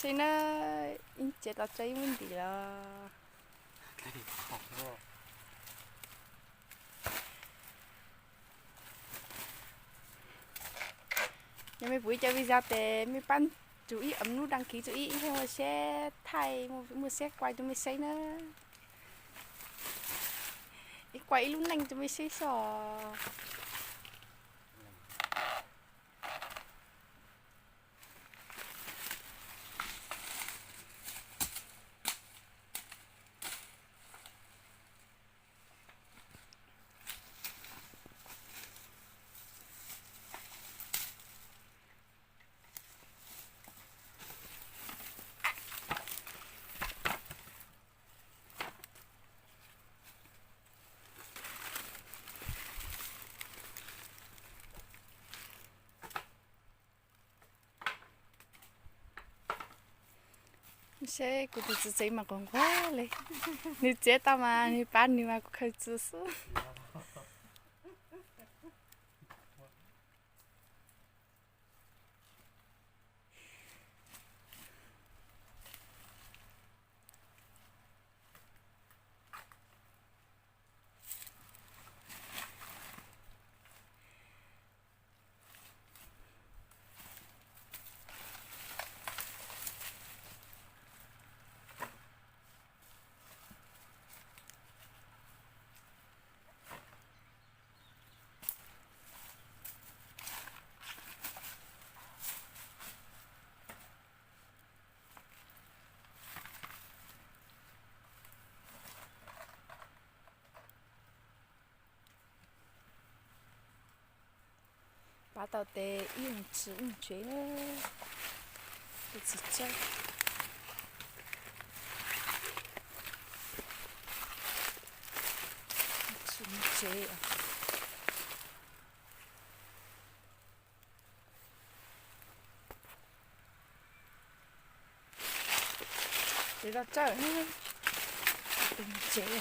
Li na, ib tsev tos tso ib muab ntim los. Yog mej pum ib co video tes mej pab tsuas ib ấm nút đăng ký tsuas ib, ib hab ua siab thaij, muaj siab kuaj rua mej saib na. Ib kuaj ib lub neej rua mej saib xwb os. Saib kuv tus txiv tsev mas quas nquag le. Nwg txiav tau mas nwg pab nwg mas kuv khaws txug xwb. Pab tau tes ib mus tsev, ib mus tsev, tus txiv tsawb, tsis mus tsev. Ces tau tsawj, tus mus tsev.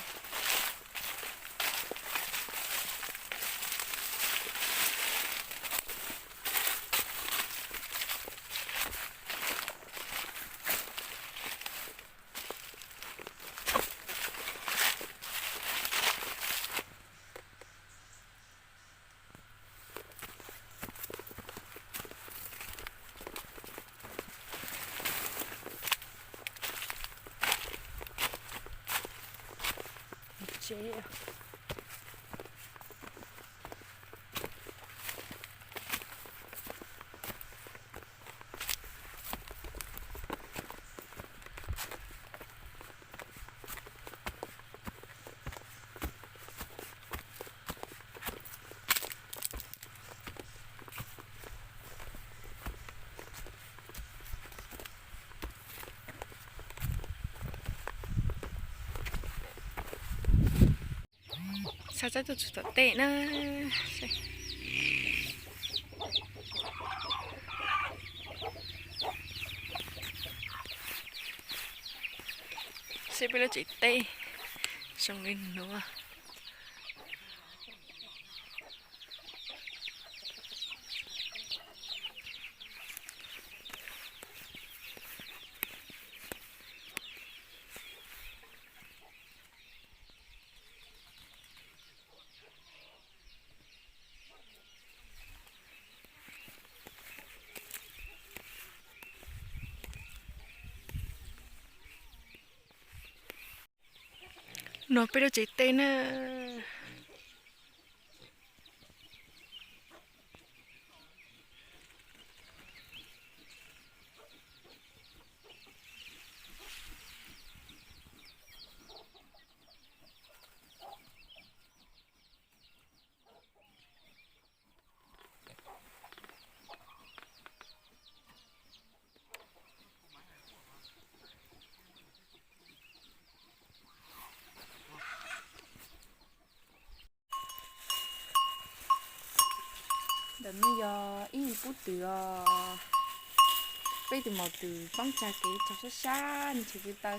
Tsev. Xa tsaib tuaj txug tom tej na. Saib peb lub tsev teb zoo li nuav. No peb lub tsev teb na. Ntawm no yog ib nyuag pub twm os. Peb tus maum twm poob tsag kev tsaug sab sab, nws tsis tau,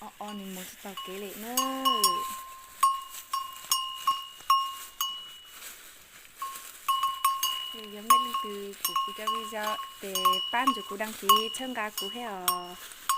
o o nws mus tsis tau kev li na. Yog mej leej twg pum kuv cov video ces pab nrug kuv đăng ký txhawb nqa kuv thiab os.